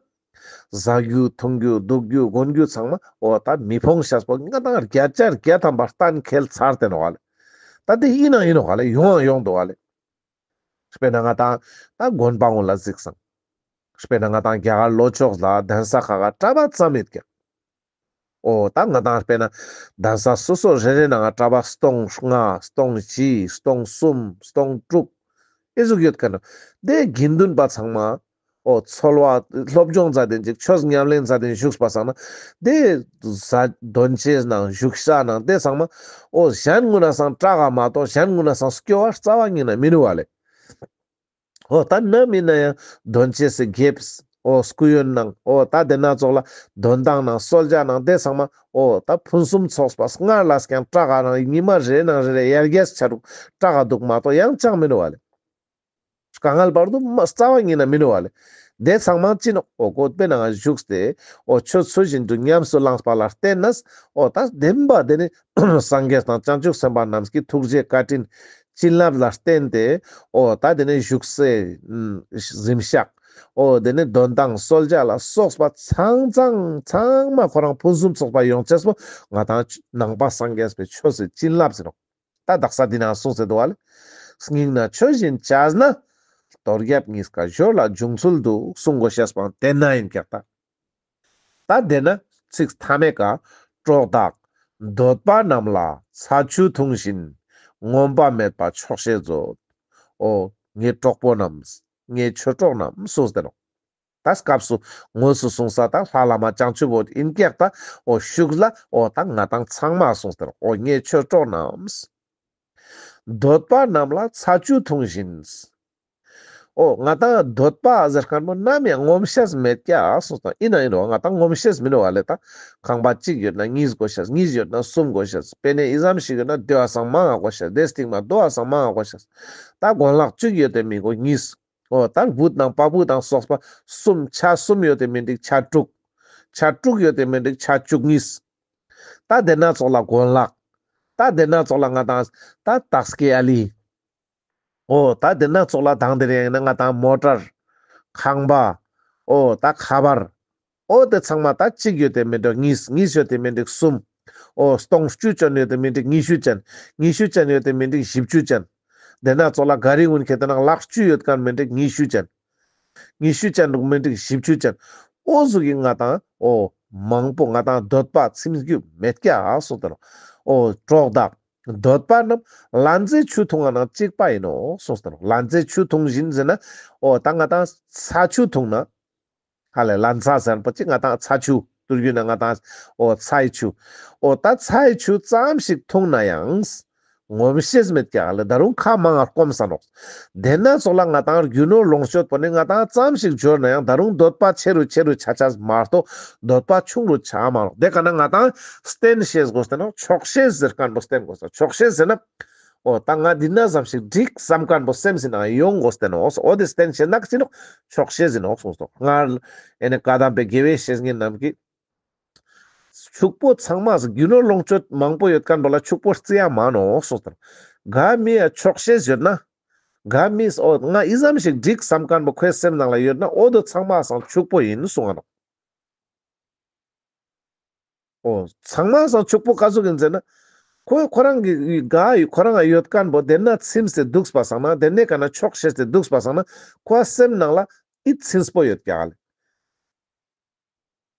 ཟ་རྒྱུ་འཐུང་རྒྱུ་འདུག་རྒྱུ་གོན་རྒྱུ་ཚང་མ་འོ་ད་མི་ཕོངས་ཤེས་པོ་ང་ཏང་བརྒྱ་ཆ་བརྒྱ་ཐམ་པ་གཏན་འཁེལ་ཚར་ཏེ་ནོག་ལེ། ད་དེ་ཡིན་ན་ཡིན་ནོག་ལེ། ཡོང་ཡང་ཡོང་འདུག་ལེ། དཔེར་ན་ང་ཏང་ད་དགོན་པ་ངོ་ལ་གཟིགས་སང་། དཔེར་ན་ང་ཏང་རྒྱ་གར་ལྷོ་ཕྱོགས་ལ་གདན་ས་ཁག་ག་གྲྭ་པ་ཙམ་མེད་ཀྱག། འོ་ད་ང་ཏང་དཔེར་ན་གདན་ས་སོ་སོ་རེ་རེ་ནང་ང་གྲྭ་པ་སྟོང་ལྔ་སྟོང་བཞི་སྟོང་གསུམ་སྟོང་དྲུག་ཨེ་ཟུག་ཡོད་ཀ་ནོག། དེ་དགེ་འདུན་པ་ཚང་མ་འོ་འཚོལ་བ་སློབ་སྦྱོང་མཛད་དེ་ཅིག་ཆོས་ཉམས་ལེན་མཛད་དེ་བཞུགས་པ་སང་ན་དེ་ཟ་དོན་ཆེན་ནང་བཞུགས་ས་ནང་དེ་ཚང་མ་འོ་གཞན་ངུ་ན་སང་སྐྲག་ག་མ་གཏོགས་གཞན་ངུ་ན་སང་སྐྱོ་བ་རྩ་བ་ཉིད་ན་མི་ནུག་པ་ལེ། འོ་ད་ནམ་ཡིན་ན་ཡང་དོན་ཆེན་སི་དགེ་བ་འོ་སྐུ་ཡོན་ནང་འོ་ད་དེ་ན་ཙོགས་ལ་དོན་ཏང་ནང་གསོལ་ཇ་ནང་དེ་ཚང་མ་འོ་ད་ཕུན་སུམ་ཚོགས་པ་སྔར་ལས་ཀྱང་སྐྲག་ག་ནང་ཉི་མ་རེ་ནང་རེ་རེ་ཡར་རྒྱས་ཆ་རུག་སྐྲག་ག་འདུག་མ་གཏོགས་ཡང་ཅང་མི་ནུག་པ་ལེ། དཀའ་ངལ་བར་དུ་མ་རྩ་བ་ཉིད་ན་མི་ནུག་པ་ལེ། དེ་ཚང་མ་ཅི་ནོག། འོ་གོ་དཔེ་ནང་བཞུགས་ཏེ་འོ་ཆོས་ཚུལ་བཞིན་དུ་ཉམས་སུ་བླངས་པ་ལ་བརྟེན་ནས་འོ་ད་བདེན་པ་དེ་ནི་སངས་རྒྱས་དང་བྱང་ཆུབ་སེམས་དཔའ་རྣམས་ཀྱི་ཐུགས་རྗེ་བཀའ་དྲིན་བྱིན་རླབས་ལ་བརྟེན་ཏེ་འོ་ད་དེ་ནི་བཞུགས་སའི་གཟིམ་ཤག་འོ་དེ་ནི་དོན་ཏང་གསོལ་ཇ་ལ་སོགས་པ་ཚང་ཚང་ཚང་མ་ཁོ་རང་ཕུན་སུམ་ཚོགས་པ་ཡོང་ཅེས་པོ་ང་ཏང་ནང་པ་སངས་རྒྱས་པའི་ཆོས་སི་བྱིན་རླབས་ཟེར་རོ། ད་དག་ས་འདི་ན་གསུངས་ཏེ་འདུག་པ་ལེ། སྙིང་ནས་ཆོས་བཞིན་བྱས་ན། དོལ་རྒྱལ་གཉིས་ཀ་ཞོར་ལ་འབྱུང་ཚུལ་དུ་གསུང་དགོས་ཤེས་པོ་དེ་ན་ཡིན་ཀྱག་ད། ད་དེ་ན་ཚིག་མཐའ་མའི་ཀ་གྲོགས་དག་འདོད་པ་རྣམས་ལ་ཚ་ཆུ་འཐུང་བཞིན་ངོམས་པ་མེད་པ་ཆོག་ཤེས་མཛོད། འོ་ངའི་གྲོགས་པོ་རྣམས་ངའི་ཆོས་གྲོགས་རྣམས་གསུངས་ཏེ་ནོག། ད་སྐབས་སུ་དངོས་སུ་གསུངས་ས་ད་ལྷ་བླ་མ་བྱང་ཆུབ་འོད་ཡིན་ཀྱག་ད། འོ་ཤུགས་ལ་འོ་ད་ང་ཏང་ཚང་མ་གསུངས་ཏེ་རོ། འོ་ངའི་ཆོས་གྲོགས་རྣམས། འདོད་པ་རྣམས་ལ་ཚ་ཆུ་འཐུང་བཞིན། འོ་ང་ཏང་འདོད་པ་ཟེར་མཁན་པོ་ནམ་ཡང་ངོམས་ཤེས་མེད་ཀྱག་གསུངས་ཏེ་ཡིན་ན་ཡིན་རོ། ང་ཏང་ངོམས་ཤེས་མི་ནུག་པ་ལེ། ད་ཁང་པ་གཅིག་ཡོད་ན་གཉིས་དགོས་ཤེས། གཉིས་ཡོད་ན་གསུམ་དགོས་ཤེས། དཔེར་ན་ཨི་ཙམ་ཞིག་ཡོད་ན་དེ་བ་སང་མང་ང་དགོས་ཤེས། དེ་སྟིང་མ་དོ་བ་སང་མང་ང་དགོས་ཤེས། ད་གོན་ལག་གཅིག་ཡོད་དེ་མི་དགོས་གཉིས། འོ་ད་བུ་དང་བ་སྤུ་དང་སོགས་པ་གསུམ་ཆ་གསུམ་ཡོད་དེ་མི་འགྲིག་ཆ་དྲུག་ཆ་དྲུག་ཡོད་དེ་མི་འགྲིག་ཆ་བཅུ་གཉིས། ད་དེ་ན་ཙོགས་ལ་གོན་ལག། ད་དེ་ན་ཙོགས་ལ་ང་ཏང་ད་ཏག་སྐེ་ཨ་ལི། འོ་ད་དེ་ན་ཙོགས་ལ་དང་དེ་རིང་ཡིན་ན་ང་ཏང་མོ་ཊར། ཁང་པ། འོ་ད་ཁ་པར། འོ་དེ་ཚང་མ་ད་གཅིག་ཡོད་དེ་མི་འགྲིག་གཉིས། གཉིས་ཡོད་དེ་མི་འགྲིག་གསུམ། འོ་སྟོང་བཅུ་ཅན་ཡོད་དེ་མི་འགྲིག་ཉི་ཤུ་ཅན། ཉི་ཤུ་ཅན་ཡོད་དེ་མི་འགྲིག་བཞི་བཅུ་ཅན། དེ་ན་ཙོགས་ལ་ག་རི་ཀུན་ཁྱེར་ཏེ་ན་ལག་བཅུ་ཡོད་མཁན་མི་འགྲིག་ཉི་ཤུ་ཅན། ཉི་ཤུ་ཅན་རུག་མི་འགྲིག་བཞི་བཅུ་ཅན། འོ་ཟུག་གི་ང་ཏང་འོ་མང་པོ་ང་ཏང་འདོད་པ་ཚིམ་རྒྱུ་མེད་ཀྱག་གསུངས་ཏེ་ནོག། འོ་གྲོགས་དག་འདོད་པ་རྣམས་ལན་ཚྭའི་ཆུ་འཐུང་བ་ནང་གཅིག་པ་ཡིན་ནོག་གསུངས་ཏེ་ནོག། ལན་ཚྭའི་ཆུ་འཐུང་བཞིན་ཟེར་ན་འོ་ད་ང་ཏང་ཚྭ་ཆུ་འཐུང་ན། ཧ་ལས་ལན་ཚྭ་ཟེར་པོ་ཅིག་ང་ཏང་ཚྭ་ཆུ་དུར་རྒྱུ་ན་ང་ཏང་འོ་ཚྭའི་ཆུ། འོ་ད་ཚྭའི་ཆུ་ཙམ་ཞིག་འཐུང་ན་ཡང་ངོམས་ཤེས་མེད་ཀྱག་ལེ། ད་རུང་ཁ་མང་ང་སྐོམ་ས་ནོག། དེ་ན་ཙོགས་ལ་ང་ཏང་རྒྱུ་ནོར་ལོངས་སྤྱོད་པོ་ནི་ང་ཏང་ཙམ་ཞིག་འབྱོར་ན་ཡང་ད་རུང་འདོད་པ་ཆེ་རུ་ཆེ་རུ་ཆ་ཆ་མ་གཏོགས་འདོད་པ་ཆུང་རུ་ཆ་མ་ནོག། དེ་ཀ་ན་ང་ཏང་བསྟེན་ཤེས་དགོས་ཏེ་ནོག། ཆོག་ཤེས་ཟེར་མཁན་པོ་བསྟེན་དགོས་ས། ཆོག་ཤེས་ཟེར་ན། འོ་ད་ང་འདི་ན་ཙམ་ཞིག་འགྲིག་བསམ་མཁན་པོ་སེམས་སི་ནང་ཡོང་དགོས་ཏེ་ནོག། འོ་དེ་བསྟེན་ཤེས་ན་ཅི་ནོག། ཆོག་ཤེས་ཟེར་ནོག་གསུངས་སོ། སྔར་ཨེ་ནི་བཀའ་གདམས་པའི་དགེ་བའི་བཤེས་གཉེན་རྣམས་ཀྱིས། ཕྱུག་པོ་ཚང་མ་རྒྱུ་ནོར་ལོངས་སྤྱོད་མང་པོ་ཡོད་མཁན་པོ་ལ་ཕྱུག་པོ་བརྩི་ཡ་མ་ནོག་གསུངས་ཏེ། ག་མི་ཡ་ཆོག་ཤེས་ཡོད་ན། ག་མིས་འོ་ང་ཨི་ཙམ་ཞིག་འགྲིག་བསམ་མཁན་པོ་ཁོའི་སེམས་ནང་ལ་ཡོད་ན་འོ་དོ་ཚང་མ་སང་ཕྱུག་པོ་ཡིན་གསུང་ང་ནོག། འོ་ཚང་མ་སང་ཕྱུག་པོ་ག་ཟུག་ཡིན་ཟེར་ན། ཁོས་ཁོ་རང་གི་ག་ཁོ་རང་ཡོད་མཁན་པོ་དེ་ན་ཚིམས་ཏེ་འདུག་པ་སང་ན་དེ་ནས་ག་ན་ཆོག་ཤེས་ཏེ་འདུག་པ་སང་ན་ཁོའི་སེམས་ནང་ལ་ཨི་ཚིམས་པོ་ཡོད་ཀྱག་ལེ།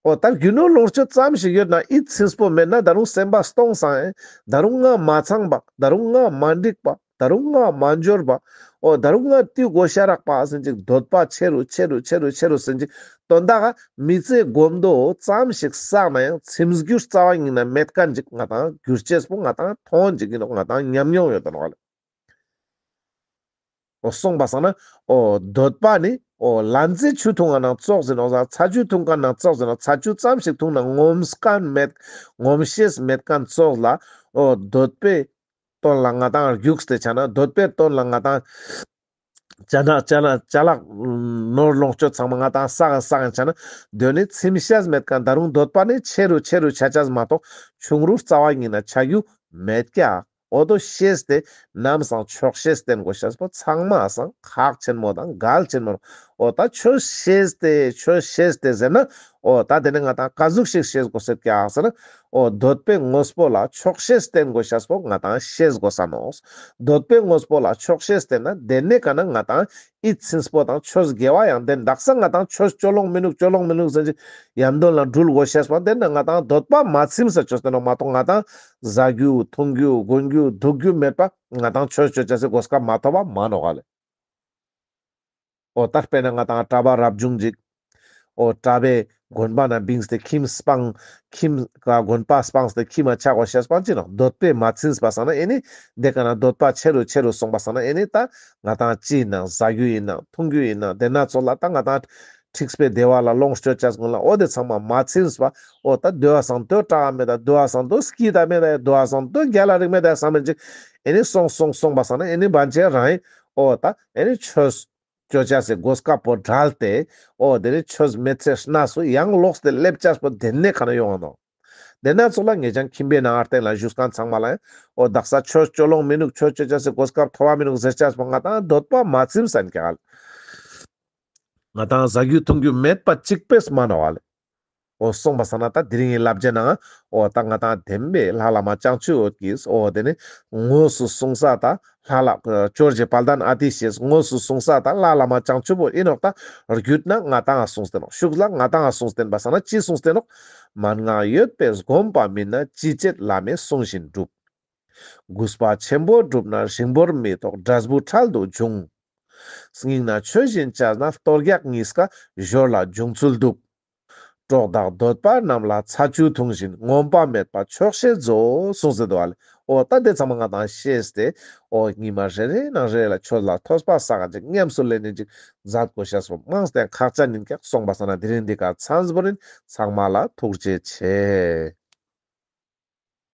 འོ་ད་རྒྱུ་ནོར་ལོངས་སྤྱོད་ཙམ་ཞིག་ཡོད་ན་ཨི་ཚིམས་པོ་མེད་ན་ད་རུང་སེམས་པ་སྟོང་སང་ཨེ། ད་རུང་ང་མ་ཚང་པ། ད་རུང་ང་མ་འགྲིག་པ། ད་རུང་ང་མ་འབྱོར་པ། འོ་ད་རུང་ང་ཏི་དགོས་ཤ་རག་པ་ཟེར་ཅིག་འདོད་པ་ཆེ་རུ་ཆེ་རུ་ཆེ་རུ་ཆེ་རུ་ཟེར་ཅིག་དོན་དག་ག་མི་ཚེ་གོམ་དོ་ཙམ་ཞིག་བསགས་ན་ཡང་ཚིམས་རྒྱུ་རྩ་བ་ཉིད་ན་མེད་མཁན་ཅིག་ང་ཏང་འགྱུར་ཅེས་པོ་ང་ཏང་མཐོང་ཅིག་ཡིན་ནོག། ང་ཏང་ཉམས་མྱོང་ཡོད་དོ་ནོག་ལེ། འོ་གསུངས་པ་སང་ན་འོ་འདོད་པ་ནི་འོ་ལན་ཚྭའི་ཆུ་འཐུང་བ་ནང་ཙོགས་ཟེར་ནོག། ཚྭ་ཆུ་འཐུང་མཁན་ནང་ཙོགས་ཟེར་ནོག། ཚྭ་ཆུ་ཙམ་ཞིག་འཐུང་ན་ངོམས་མཁན་མེད་ངོམས་ཤེས་མེད་མཁན་ཙོགས་ལ་འོ་འདོད་པའི་དོན་ལ་ང་ཏང་རྒྱུགས་ཏེ་ཆ་ན་འདོད་པའི་དོན་ལ་ང་ཏང་ཅ་ན་ཅ་ན་ཅ་ལག་ནོར་ལོངས་སྤྱོད་ཚང་མ་ང་ཏང་བསགས་བསགས་ཆ་ན་དོན་ནི་ཚིམ་ཤེས་མེད་མཁན་ད་རུང་འདོད་པ་ནི་ཆེ་རུ་ཆེ་རུ་ཆ་ཆ་མ་གཏོགས་ཆུང་རུ་རྩ་བ་ཉིད་ན་ཆ་རྒྱུ་མེད་ཀྱག། འོ་དོ་ཤེས་ཏེ་ནམ་སང་ཆོག་ཤེས་བསྟེན་དགོས་ཤེས་པོ་ཚང་མ་སང་ཁག་ཆེན་མོ་དང་གལ་ཆེན་མོ། འོ་ད་ཆོས་ཤེས་ཏེ་ཆོས་ཤེས་ཏེ་ཟེར་ན། འོ་ད་དེ་ནི་ང་ཏང་ཀ་ཟུག་ཞིག་ཤེས་དགོས་ཤེས་ཀྱག་ཟེར་ན། འོ་འདོད་པའི་དངོས་པོ་ལ་ཆོག་ཤེས་བསྟེན་དགོས་ཤེས་པོ་ང་ཏང་ཤེས་དགོས་ས་ནོག། འདོད་པའི་དངོས་པོ་ལ་ཆོག་ཤེས་བསྟེན་ན་དེ་ནི་ཀ་ན་ང་ཏང་ཡིད་ཚིམ་པོ་དང་ཆོས་དགེ་བ་ཡང་དེ་དག་ས་ང་ཏང་ཆོས་སྤྱོད་ལོང་མི་ནུག་སྤྱོད་ལོང་མི་ནུག་ཟེར་ཅིག་ཡང་དོན་ལ་འགྲུལ་དགོས་ཤེས་པ་དེ་ནི་ང་ཏང་འདོད་པ་མ་ཚིམ་ས་ཆོས་བསྟེན་ནོག་མ་གཏོགས་ང་ཏང་ཟ་རྒྱུ་འཐུང་རྒྱུ་གོན་རྒྱུ་འདུག་རྒྱུ་མེད་པ་ང་ཏང་ཆོས་སྤྱོད་ཅེས་སི་གོ་སྐབས་མ་ཐོབ་པ་མ་ནོག་ལེ། འོ་ད་དཔེར་ན་ང་ཏང་གྲྭ་པ་རབ་བྱུང་ཅིག་འོ་གྲྭ་པའི་དགོན་པ་ན་བིངས་ཏེ་ཁྱིམ་སྤངས། ཁྱིམ་ཀ་དགོན་པ་སྤངས་ཏེ་ཁྱིམ་མ་ཆགས་པ་ཤེས་པ་ཅི་ནོག། འདོད་པས་མ་ཚིམས་པ་སང་ན་ཨེ་ནི་དེ་ཀ་ན་འདོད་པ་ཆེ་རུ་ཆེ་རུ་སོང་པ་སང་ན་ཨེ་ནི་ད་ང་ཏང་ཅི་ཡིན་ནང་ཟ་རྒྱུ་ཡིན་ནང་འཐུང་རྒྱུ་ཡིན་ནང་དེ་ན་ཚོ་ལ་ད་ང་ཏང་འཁྲིག་པའི་བདེ་བ་ལ་ལོངས་སྤྱོད་ཅེས་སྒོ་ལ་འོ་དེ་ཚང་མ་མ་ཚིམས་པ། འོ་ད་དེ་བ་སང་དེ་དྲག་མེད་ད་དེ་བ་སང་དེ་སྐྱིད་ད་མེད་ད་དེ་བ་སང་དེ་རྒྱལ་ལ་རིག་མེད་ད་བསམ་མེད་ཅིག་ཨེ་ནི་སོང་སོང་སོང་པ་སང་ན་ཨེ་ནི་བན་ཆེ་རང་ཡིན། འོ་ད་ཨེ་ནི་ཆོས་ཅོ་ཅེས་སི་གོ་སྐབས་པོ་བྲལ་ཏེ། འོ་དེ་ནི་ཆོས་མེད་ཚེ་གནས་སུ་ཡང་ལོག་སྟེ་སླེབས་ཅེས་པོ་དེ་ནི་ཀ་ན་ཡོང་ང་ནོག། དེ་ན་ཚོ་ལ་ངེད་ཅག་ཁྱིམ་པའི་ནང་ང་སྟེང་ལ་བཞུགས་མཁན་ཚང་མ་ལ་ཡང་འོ་དག་ས་ཆོས་སྤྱོད་ལོང་མི་ནུག་ཆོས་ཅོ་ཅེས་སི་གོ་སྐབས་ཐོབ་པ་མི་ནུག་ཟེར་ཅེས་པོ་ང་ཏང་འདོད་པ་མ་ཚིམས་ས་ཡིན་ཀྱག་ལེ། ང་ཏང་ཟ་རྒྱུ་འཐུང་རྒྱུ་མེད་པ་གཅིག་པས་མ་ནོག་ལེ། འོ་སོང་པ་སང་ན་ད་དེ་རིང་གི་བསླབ་བྱའི་ནང་འོ་ད་ང་ཏང་བདེན་པའི་ལྷ་བླ་མ་བྱང་ཆུབ་འོད་ཀྱིས་འོ་དེ་ནི་དངོས་སུ་གསུངས་ས་ད་ལྷ་བླ་ཇོ་བོ་རྗེ་དཔལ་ལྡན་ཨ་ཏི་ཤས་དངོས་སུ་གསུངས་ས་ད་ལྷ་བླ་མ་བྱང་ཆུབ་འོད་ཡིན་ནོག། ད་རྒྱུད་ན་ང་ཏང་ང་གསུངས་ཏེ་ནོག། ཤུགས་ལ་ང་ཏང་ང་གསུངས་ཏེ་ན་པ་སང་ན་ཅི་གསུངས་ཏེ་ནོག། མན་ངག་ཡོད་པས་བསྒོམས་པ་མིན་ན། ཅི་བྱེད་བླ་མའི་གསུང་བཞིན་སྒྲུབ། གུས་པ་ཆེན་པོས་བསྒྲུབས་ན་རིང་པོར་མི་ཐོགས། འབྲས་བུ་འཕྲལ་དུ་འབྱུང་། སྙིང་ནས་ཆོས་བཞིན་བྱས་ན་ལྟོ་རྒྱག་གཉིས་ཀ་ཞོར་ལ་འབྱུང་ཚུལ་འདུག། གྲོགས་དང་འདོད་པ་རྣམས་ལ་ཚ་ཆུ་འཐུང་བཞིན་ངོམས་པ་མེད་པ་ཆོག་ཤེས་མཛོད་གསུངས་ཏེ་འདུག་ཨ་ལེ། འོ་ད་དེ་ཚང་མ་ང་ཏང་ཤེས་ཏེ་འོ་ཉི་མ་རེ་རེ་ནང་རེ་ལ་ཆོས་ལ་ཐོས་པ་བསགས་ཅིག་ཉམས་སུ་ལེན་ནི་ཅིག་མཛད་དགོས་ཤེས་པོ་མང་སྟེ་ཁག་ཅན་ཡིན་ཀྱག། སོང་པ་སང་ན་དེ་རིང་འདི་ཀ་མཚམས་བོར་ཡིན། ཚང་མ་ལ་ཐུགས་རྗེ་ཆེ།